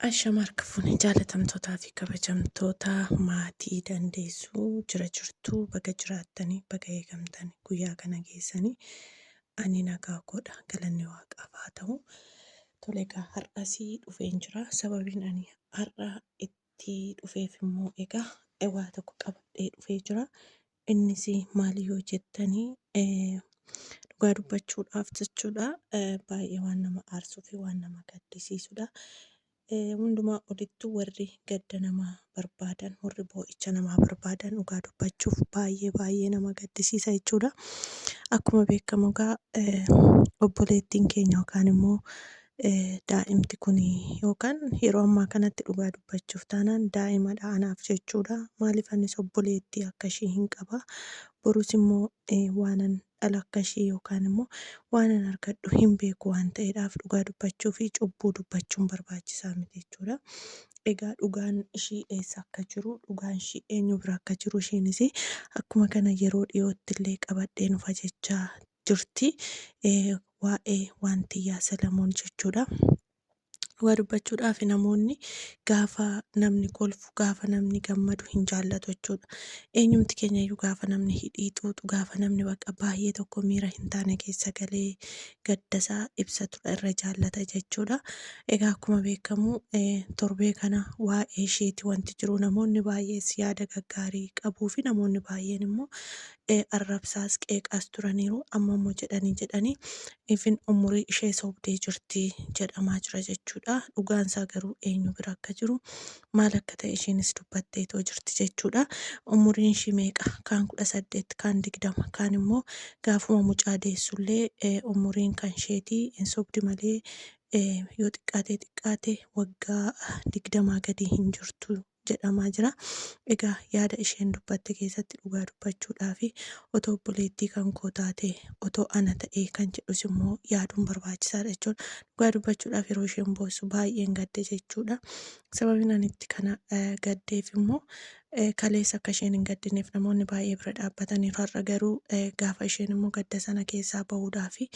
Ashama harka fuune jaalatamtootaa fi kabajamtoota maatii dandeessuu jira jirtuu baga jiraattanii baga eegamtanii guyyaa kana geessanii ani nagaa koodha galanni waaqaaf haa ta'u. Tole egaa har'asii dhufeen jira sababiin ani har'a itti dhufeef immoo egaa waa tokko qabadhee dhufee jira. Innis maali yoo jettanii dhugaa dubbachuudhaaf jechuudha baay'ee waan nama aarsuu fi waan nama gaddisiisudha. Hundumaa olittuu warri gadda namaa barbaadan, warri boo'icha namaa barbaadan dhugaa dubbachuuf baay'ee baay'ee nama gaddisiisa jechuudha. Akkuma beekamu egaa obboleettiin keenya yookaan immoo daa'imti kun yookaan yeroo ammaa kanatti dhugaa dubbachuuf taanaan daa'imadha anaaf jechuudha. Maaliif anis obboleettii akka ishii hin qaba. Borus immoo waanan dhala akka ishii yookaan immoo waanan argadhu hin beeku waan ta'eedhaaf dhugaa dubbachuu fi cubbuu dubbachuun barbaachisaa miti jechuudha. Egaa dhugaan ishii eessa akka jiru, dhugaan ishii eenyu bira akka jiru ishiinis akkuma kana yeroo dhiyootti illee qabadhee nufa jechaa jirti. Waa'ee Waantiyyaa Salamoon jechuudha. Dhugaa dubbachuudhaaf namoonni gaafa namni kolfu, gaafa namni gammadu hin jaallatu jechuudha. Eenyumti keenya iyyuu gaafa namni hidhii xuuxu, gaafa namni bakka baay'ee tokko miira hin taane keessa galee gaddasaa ibsatudha irra jaallata jechuudha. Egaa akkuma beekamu torbee kana waa'ee isheeti wanti jiru namoonni baay'ees yaada gaggaarii qabuu fi namoonni baay'een immoo arrabsaas qeeqaas turaniiru. Amma immoo jedhanii jedhanii even umurii ishee sobdee jirti jedhamaa jira jechuudha. Dhugaan isaa garuu eenyu bira akka jiru maal akka ta'e isheenis dubbatteetoo jirti jechuudha. Umuriin ishii meeqa? Kaan 18, kaan 20, kaan immoo gaafuma mucaa deessullee umuriin kan isheetii hin sobdi malee yoo xiqqaatee xiqqaate waggaa 20 gadi hin jirtu jedhamaa jira. Egaa yaada isheen dubbatte keessatti dhugaa dubbachuudhaafi otoo obboleettii kan koo taatee otoo ana ta'ee kan jedhus immoo yaaduun barbaachisaadha jechuudha. Dhugaa dubbachuudhaaf yeroo isheen boossu baay'een gadde jechuudha. Sababiin ani itti kana gaddeef immoo kaleessa akka isheen hin gaddineef namoonni baay'ee bira dhaabbataniiru. Har'a garuu gaafa isheen immoo gadda sana keessaa bahuudhaafi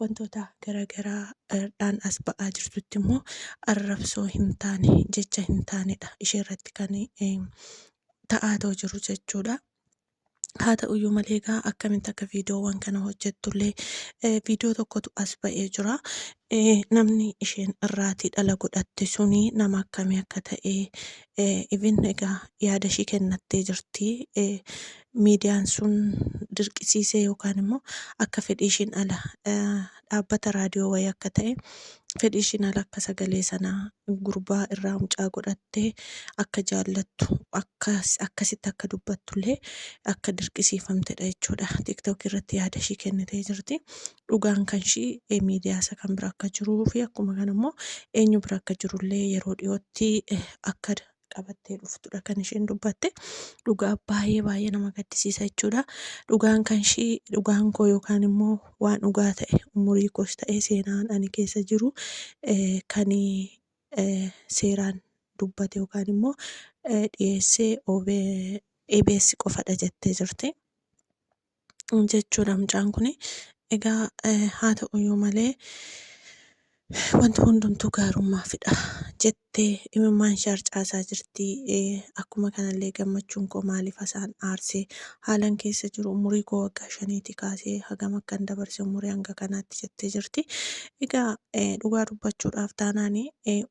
wantoota garagaraa dhaan as ba'aa jirtutti immoo arrabsoo hin taane jecha hin taanedha ishee irratti kan ta'aatoo jiru jechuudha. Haa ta'uyyuu malee egaa akkamitti akka viidiyoowwan kana hojjettullee viidiyoo tokkotu as ba'ee jira. Namni isheen irraatii dhala godhatte suni nama akkamii akka ta'e even egaa yaada ishii kennattee jirti. Miidiyaan sun dirqisiisee yookaan immoo akka fedhii ishiin ala dhaabbata raadiyoo wayii akka ta'e fedhii ishiin ala akka sagalee sana gurbaa irraa mucaa godhattee akka jaallattu akkasitti akka dubbattullee akka dirqisiifamtedha jechuudha. TikTok irratti yaada ishii kennitee jirti. Dhugaan kan ishii miidiyaa isa kan bira akka jiruu fi akkuma kana immoo eenyu bira akka jirullee yeroo dhiyootti akka qabattee dhuftudha kan isheen dubbatte. Dhugaa baay'ee baay'ee nama gaddisiisa jechuudha. Dhugaan kan ishii dhugaan koo yookaan immoo waan dhugaa ta'e umurii koos ta'e seenaan ani keessa jiru kan seeraan dubbate yookaan immoo dhiyeessee ABS qofadha jettee jirti. Jechuudha mucaan kuni. Egaa haa ta'uyyuu malee wanti hundumtuu gaarummaafidha jettee imimmaan ishee harcaasaa jirti. Akkuma kanallee gammachuun koo maaliif asaan aarsee haalan keessa jiru umurii koo waggaa shaniitii kaasee hagam akkan dabarse umurii hanga kanaatti jettee jirti. Egaa dhugaa dubbachuudhaaf taanaan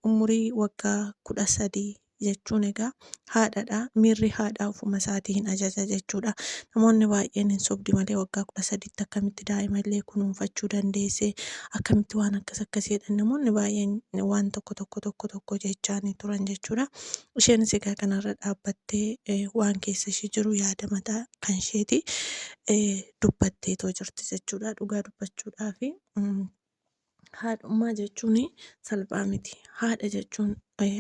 umurii waggaa 13 jechuun egaa haadhadha. Miirri haadhaa ofuma isaatii hin ajaja jechuudha. Namoonni baay'een hin sobdi malee waggaa 13tti akkamitti daa'ima illee kunuunfachuu dandeesse? Akkamitti waan akkas akkasii jedhan namoonni baay'een waan tokko tokko tokko tokko jechaanii turan jechuudha. Isheenis egaa kanarra dhaabbattee waan keessa ishee jiru yaada mataa kan isheeti dubbatteetoo jirti jechuudha. Dhugaa dubbachuudhaafi. Haadhummaa jechuun salphaa miti. Haadha jechuun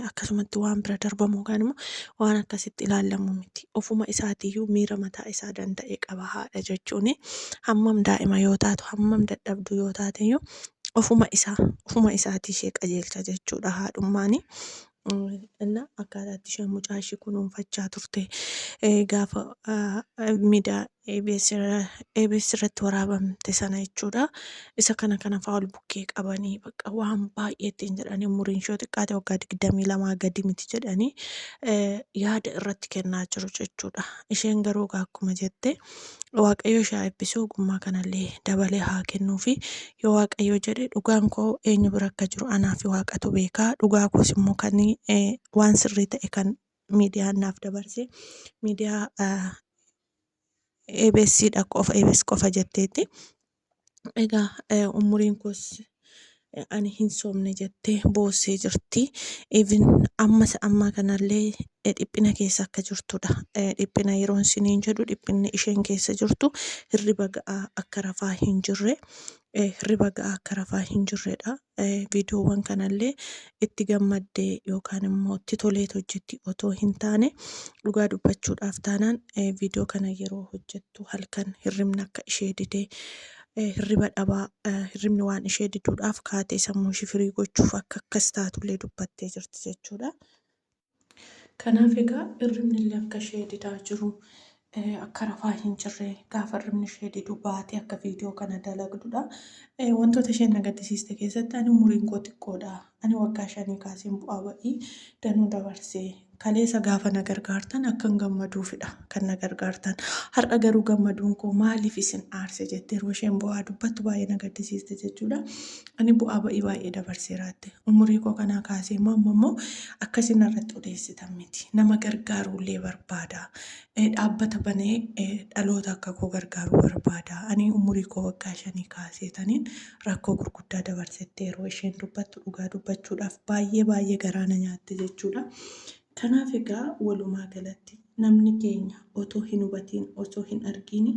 akkasumatti waan bira darbamu yookaan immoo waan akkasitti ilaalamu miti. Ofuma isaatiiyyuu miira mataa isaa danda'e qaba haadha jechuun. Hammam daa'ima yoo taatu, hammam dadhabduu yoo taateyyuu ofuma isaa ofuma isaatii ishee qajeelcha jechuudha haadhummaani. Inna akkaataa itti isheen mucaa ishii kunuunfachaa turte gaafa miidiyaa ABS irratti waraabamte sana jechuudha. Isa kana kana fa'aa ol bukkee qabanii bakka waan baay'ee ittiin jedhanii umuriin ishee xiqqaate waggaa 22 gadi miti jedhanii yaada irratti kennaa jiru jechuudha. Isheen garuu egaa akkuma jette Waaqayyo ishee haa eebbisu, ogummaa kanallee dabalee haa kennuufi. Yoo Waaqayyo jedhe dhugaan koo eenyu bira akka jiru anaa fi Waaqatu beeka. Dhugaa koos immoo kan waan sirrii ta'e kan miidiyaan naaf dabarse miidiyaa ABS dha qofa, ABS qofa jetteetti. Egaa umuriin koos ani hin soomne jettee boossee jirti. Even amma isa ammaa kanallee dhiphina keessa akka jirtudha. Dhiphina yeroon siniin jedhu dhiphinni isheen keessa jirtu hirriba ga'aa akka rafaa hin jirre, hirriba ga'aa akka rafaa hin jirredha. Viidiyoowwan kanallee itti gammaddee yookaan immoo itti toleet hojjetti otoo hin taane, dhugaa dubbachuudhaaf taanaan viidiyoo kana yeroo hojjettu halkan hirribni akka ishee didee, hirriba dhabaa, hirribni waan ishee diduudhaaf kaatee sammuu ishee firii gochuuf akka akkas taatullee dubbattee jirti jechuudha. Kanaaf egaa hirribni illee akka ishee didaa jiru, akka rafaa hin jirre, gaafa hirribni ishee didu baatee akka viidiyoo kana dalagdudha. Wantoota isheen na gaddisiiste keessatti ani umuriin koo xiqqoodha. Ani waggaa shanii kaaseen bu'aa ba'ii danuu dabarsee. Kaleessa gaafa na gargaartan akkan gammaduufidha kan na gargaartan. Har'a garuu gammaduun koo maaliif isin aarse jettee yeroo isheen bu'aa dubbattu baay'ee na gaddisiiste jechuudha. Ani bu'aa ba'ii baay'ee dabarseera jette. Umurii koo kanaa kaasee immoo amma immoo akkasiin narratti odeessitan miti. Nama gargaaruullee barbaada. Dhaabbata banee dhaloota akka koo gargaaruu barbaada. Ani umurii koo waggaa shanii kaaseetaniin rakkoo gurguddaa dabarsette yeroo isheen dubbattu dhugaa dubbachuudhaaf baay'ee baay'ee garaa na nyaatte jechuudha. Kanaaf egaa walumaa galatti namni keenya otoo hin hubatiin, osoo hin argiin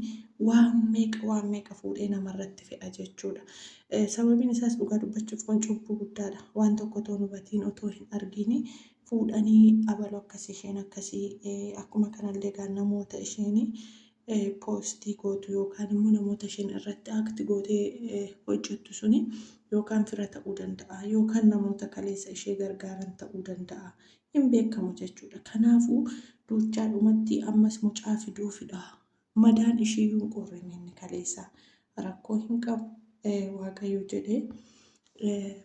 waan meeqa waan meeqa fuudhee namarratti fe'a jechuudha. Sababiin isaas dhugaa dubbachuuf kun cubbuu guddaadha. Waan tokko otoo hin hubatiin, otoo hin argiin fuudhanii abalu akkasii, isheen akkasii, akkuma kanallee egaa namoota isheen poostii gootu yookaan immoo namoota isheen irratti act gootee hojjettu suni yookaan fira ta'uu danda'a yookaan namoota kaleessa ishee gargaaran ta'uu danda'a. Hin beekamu jechuudha. Kanaafuu duuchaadhumatti ammas mucaa fiduufidha. Madaan ishiiyyuu hin qorrine inni kaleessa. Rakkoo hin qabu. Waaqayyo jedhee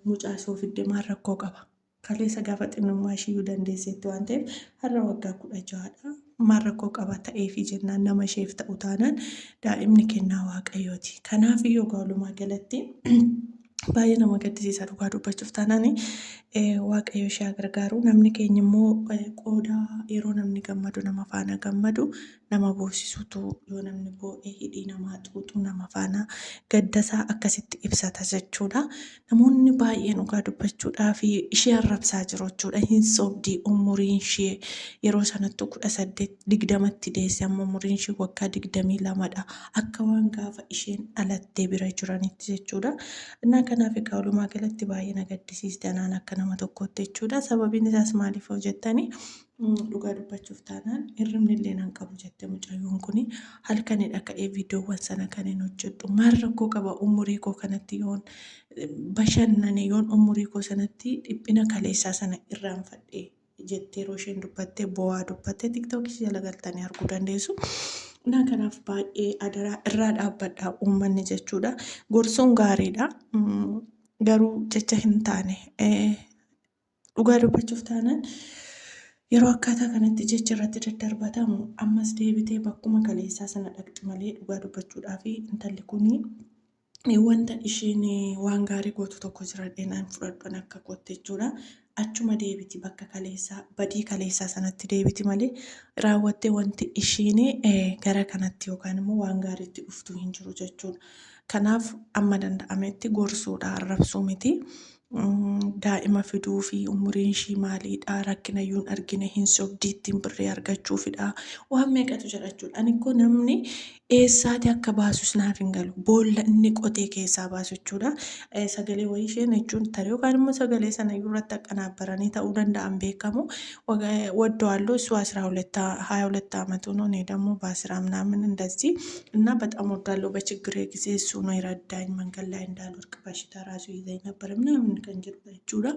mucaa isoo fidde maal rakkoo qaba? Kaleessa gaafa xinnummaa ishiiyyuu dandeesseetti waan ta'eef har'a waggaa 16dha. Maal rakkoo qaba ta'eefii jennaan, nama isheef ta'u taanaan daa'imni kennaa Waaqayyooti. Kanaaf iyyuu egaa walumaa galatti baay'ee nama gaddisiisa dhugaa dubbachuuf taanaan. Waaqayyo ishee haa gargaaru. Namni keenya immoo qooda yeroo namni gammadu nama faana gammadu, nama boosisutu, yoo namni boo'e hidhii namaa xuuxu, nama faana gaddasaa akkasitti ibsata jechuudha. Namoonni baay'een dhugaa dubbachuudhaaf ishee arrabsaa jiru jechuudha. Hin sobdi, umuriin ishee yeroo sanattuu 18 20tti deesse, amma umuriin ishee waggaa 22dha. Akka waan gaafa isheen dhalattee bira jiranitti jechuudha. Innaa kanaaf egaa walumaa galatti baay'ee na gaddisiiste anaan akka nama tokkootti jechuudha. Sababiin isaas maaliif hoo jettanii, dhugaa dubbachuuf taanaan hirribni illee nan qabu jette mucayyoon kuni. Halkanidha ka'ee viidiyoowwan sana kan hin hojjedhu. Maal rakkoo qaba umurii koo kanatti yoon bashannane, yoon umurii koo sanatti dhiphina kaleessaa sana irraanfadhe jettee yeroo isheen dubbatte, boo'aa dubbatte, tiktookii ishee jala galtanii arguu dandeessu. Naa kanaaf baay'ee adaraa irraa dhaabbadha uummanni jechuudha. Gorsuun gaariidha. Garuu jecha hin taane, dhugaa dubbachuuf taanaan, yeroo akkaataa kanatti jechi irratti daddarbatamu ammas deebitee bakkuma kaleessaa sana dhaqxi malee, dhugaa dubbachuudhaaf intalli kun wanta isheen waan gaarii gootu tokko jira dhenaan fudhadhan akka kootti jechuudha. Achuma deebiti, bakka kaleessaa badii kaleessaa sanatti deebiti malee raawwattee wanti isheen gara kanatti yookaan immoo waan gaariitti dhuftu hin jiru jechuudha. Kanaaf amma danda'ametti gorsuudha, arrabsuu miti. Daa'ima fiduu fi umuriin ishii maaliidha, rakkina iyyuu hin argine, hin sobdii, ittiin birrii argachuufidha, waan meeqatu jira jechuudha. Ani koo namni eessaati akka baasus naaf hin galu, boolla inni qotee keessaa baasu jechuudha. Sagalee wayii isheen jechuun tarii yookaan immoo sagalee sana iyyuu irratti akkanaabbaranii ta'uu danda'an beekamu. ወደዋለሁ እሱ 22 አመቱ ነው። እኔ ደግሞ በአስራ ምናምን እንደዚህ እና በጣም ወዳለሁ። በችግሬ ጊዜ እሱ ነው የረዳኝ። መንገድ ላይ እንዳልወድቅ በሽታ ራሱ ይዘኝ ነበር ምናምን። kan jedhudha jechuudha.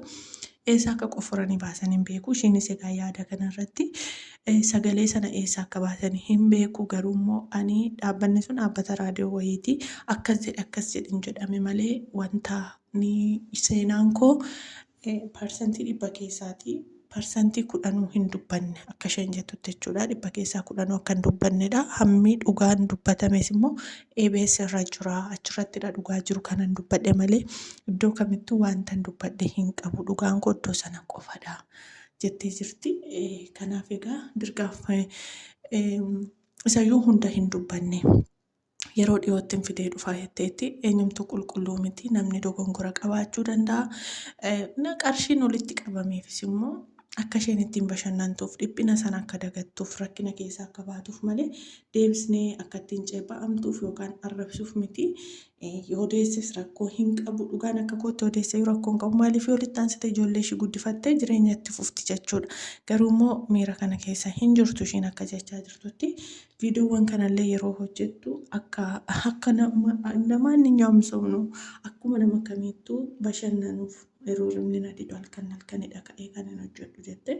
Eessaa akka qofforanii baasan hin beeku. Ishiinis egaa yaada kanarratti sagalee sana eessaa akka baasan hin beeku. Garuu immoo ani dhaabbanni sun dhaabbata raadiyoo wayiiti. Akkas jedhe akkas jedhe hin jedhame malee wanta ni seenaan koo 100% keessaatii 10% hin dubbanne akka isheen jettutti jechuudha. 10% akka hin dubbannedha. Hammi dhugaan dubbatames immoo ABS irra jira. Achirrattidha dhugaa jiru kanan dubbadhe malee iddoo kamittuu wantan dubbadhe hin qabu. Dhugaan koo iddoo sana qofadha jettee jirti. Kanaaf egaa dirqaaf isayyuu hunda hin dubbanne. Yeroo dhiyootti hin fidee dhufa jetteetti. Eenyumtuu qulqulluu miti, namni dogongora qabaachuu danda'a. Na qarshiin walitti qabameefis immoo akka isheen ittiin bashannantuuf, dhiphina sana akka dagattuuf, rakkina keessaa akka baatuuf malee deebisnee akka ittiin ceepha'amtuuf yookaan arrabsuuf miti. Yoo deesses rakkoo hin qabu. Dhugaan akka kootti yoo deesse iyyuu rakkoo hin qabu. Maaliif yoo walitti aansite ijoollee ishii guddifattee jireenya itti fufti jechuudha. Garuu immoo miira kana keessa hin jirtu ishiin akka jechaa jirtutti. Viidiyoowwan kanallee yeroo hojjettu akka akka namaanninyaawum ሰው ነው akkuma nama kamiittuu bashannanuuf yeroo hirribni na didu halkan halkanidha ka'ee kanan hojjedhu jette.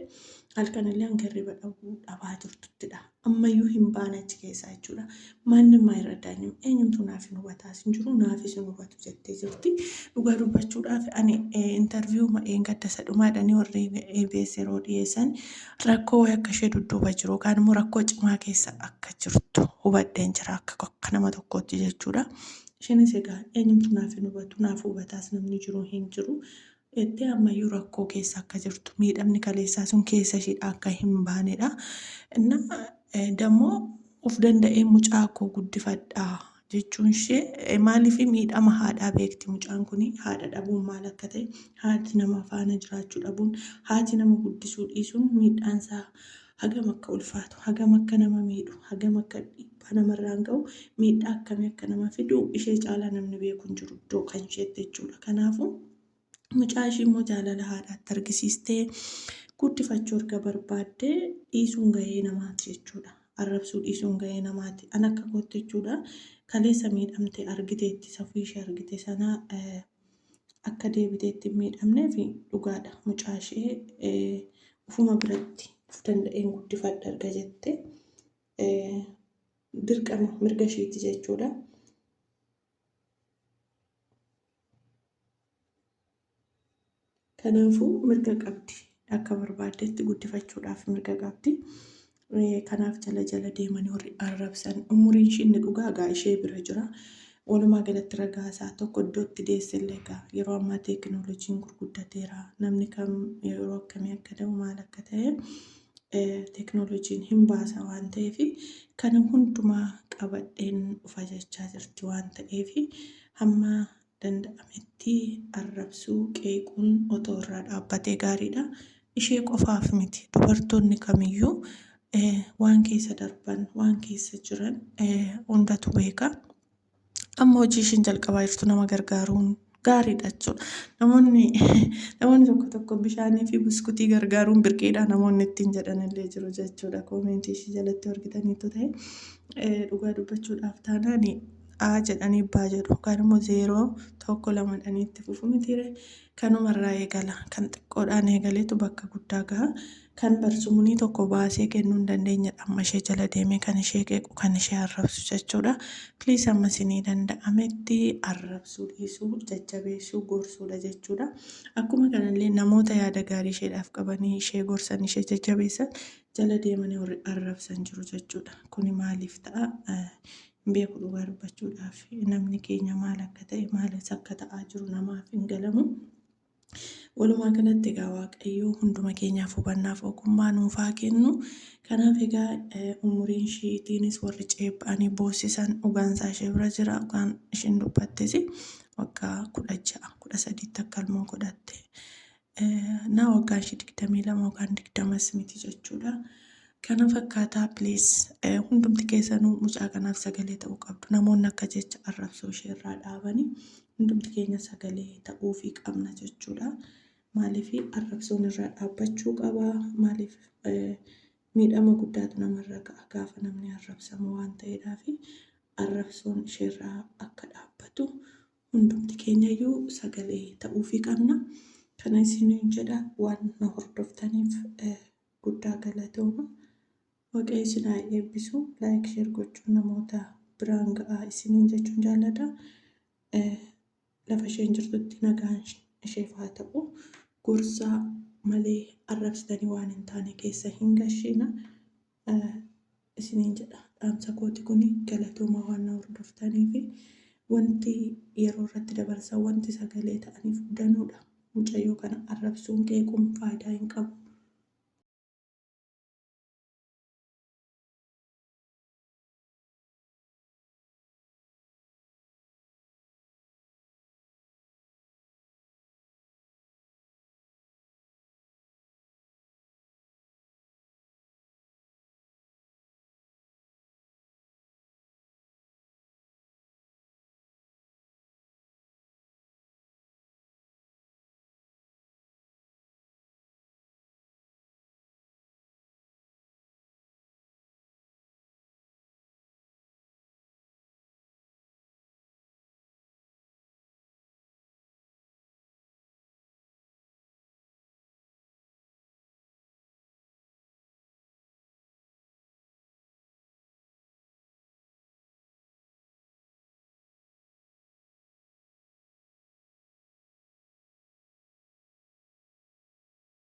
Halkanillee hanga hirriba dhabuu dhabaa jirtuttidha. Ammayyuu hin baane achi keessaa jechuudha. Maannimmaa irra daanyum eenyumtuu naaf hin hubataas hin jiru naafis hin hubatu jettee jirti. Dhugaa dubbachuudhaaf ani intarviiyuu dheengadda isa dhumaadhanii warri ABS yeroo dhiyeessan rakkoo wayii akka ishee dudduuba jiru yookaan immoo rakkoo cimaa keessa akka jirtu hubadheen jira akka akka nama tokkootti jechuudha. Isheenis egaa eenyumtu naaf hin hubatu naaf hubataas namni jiru hin jiru jettee ammayyuu rakkoo keessa akka jirtu miidhamni kaleessaa sun keessa isheedha akka hin baanedha. Inna dammoo of danda'ee mucaa koo guddifadhaa jechuun ishee maaliif miidhama haadhaa beekti mucaan kun haadha dhabuun maal akka ta'e haati nama faana jiraachuu dhabuun haati nama guddisuu dhiisuun miidhaan isaa hagam akka ulfaatu hagam akka nama miidhu hagam akka dhiibbaa namarraan ga'u miidhaa akkamii akka nama fidu ishee caalaa namni beeku hin jiru iddoo kan isheetti jechuudha. Kanaafuu mucaa ishii immoo jaalala haadhaatti argisiistee guddifachuu erga barbaaddee dhiisuun gahee namaati jechuudha. Arrabsuu dhiisuun gahee namaati. An akka kootti jechuudha. Kaleessa miidhamte argiteetti safuu ishee argite sana akka deebiteetti hin miidhamneef dhugaadha. Mucaa ishee ufuma biratti of danda'een guddifadha erga jette dirqama mirga ishiiti jechuudha. Kanaafuu mirga qabdi. Akka barbaaddetti guddifachuudhaaf mirga qabdi. Kanaaf jala jala deemanii warri arrabsan umuriin ishii inni dhugaa egaa ishee bira jira. Walumaa galatti ragaa isaa tokko iddootti deesse illee egaa yeroo ammaa teekinooloojiin gurguddateera. Namni kam yeroo akkamii akka da'u maal akka ta'e teekinooloojiin hin baasa waan ta'eef kana hundumaa qabadheen dhufa jechaa jirti waan ta'eef hamma danda'ametti arrabsuu, qeequun otoo irraa dhaabbatee gaariidha. Ishee qofaaf miti dubartoonni kamiyyuu waan keessa darban, waan keessa jiran hundatu beeka. Amma hojii ishiin jalqabaa jirtu nama gargaaruun gaariidha jechuudha. Namoonni namoonni tokko tokko bishaanii fi buskutii gargaaruun birqiidha namoonni ittiin jedhan illee jiru jechuudha. Koomentii ishii jalatti argitaniitu ta'e dhugaa dubbachuudhaaf taanaan A jedhanii B jedhu yookaan immoo 0 1 2 jedhanii itti fufu mitiire kanumarraa eegala. Kan xiqqoodhaan eegaleetu bakka guddaa gaha. Kan barsumunii tokko baasee kennuu hin dandeenyedha. Amma ishee jala deemee kan ishee qeequ kan ishee arrabsu jechuudha. Please amma isinii danda'ametti arrabsuu dhiisuu, jajjabeessuu, gorsuudha jechuudha. Akkuma kanallee namoota yaada gaarii isheedhaaf qabanii ishee gorsan, ishee jajjabeessan jala deemanii warri arrabsan jiru jechuudha. Kuni maaliif ta'a? Hin beeku dhugaa dubbachuudhaaf namni keenya maal akka ta'e maalis akka ta'aa jiru namaaf hin galamu. Walumaa galatti egaa Waaqayyo hunduma keenyaaf hubannaaf ogummaa nuuf haa kennu. Kanaaf egaa umuriin ishiitiinis warri ceepha'anii boossisan dhugaansaa ishee bira jira. Dhugaan ishiin dubbattes waggaa 16 13tti akka ilmoo godhatte. Naa waggaa ishii 22 yookaan 20s miti jechuudha. Kana fakkaataa please hundumti keessanuu mucaa kanaaf sagalee ta'uu qabdu. Namoonni akka jecha arrabsoo ishee irraa dhaabanii hundumti keenya sagalee ta'uufii qabna jechuudha. Maaliif arrabsoon irraa dhaabbachuu qaba? Maaliif miidhama guddaatu namarra ga'a gaafa namni arrabsamu waan ta'eedhaaf arrabsoon isheerraa akka dhaabbatu Hundumti keenyayyuu sagalee ta'uufii qabna. Kana isiniin jedha, waan na hordoftaniif guddaa galatooma. Waaqayyo isin haa eebbisu. Like, share gochuun namoota biraan ga'aa isiniin jechuun jaalladha. Lafa isheen jirtutti nagaan isheef haa ta'u. Gorsaa malee arrabsitanii waan hin taane keessa hin gashiina. Isiniin jedha. Dhaamsa kooti kuni, galatooma waan na hordoftaniifi. Wanti yeroo irratti dabarsan, wanti sagalee ta'aniif danuudha. Mucayyoo kana arrabsuun, qeequun faayidaa hin qabu.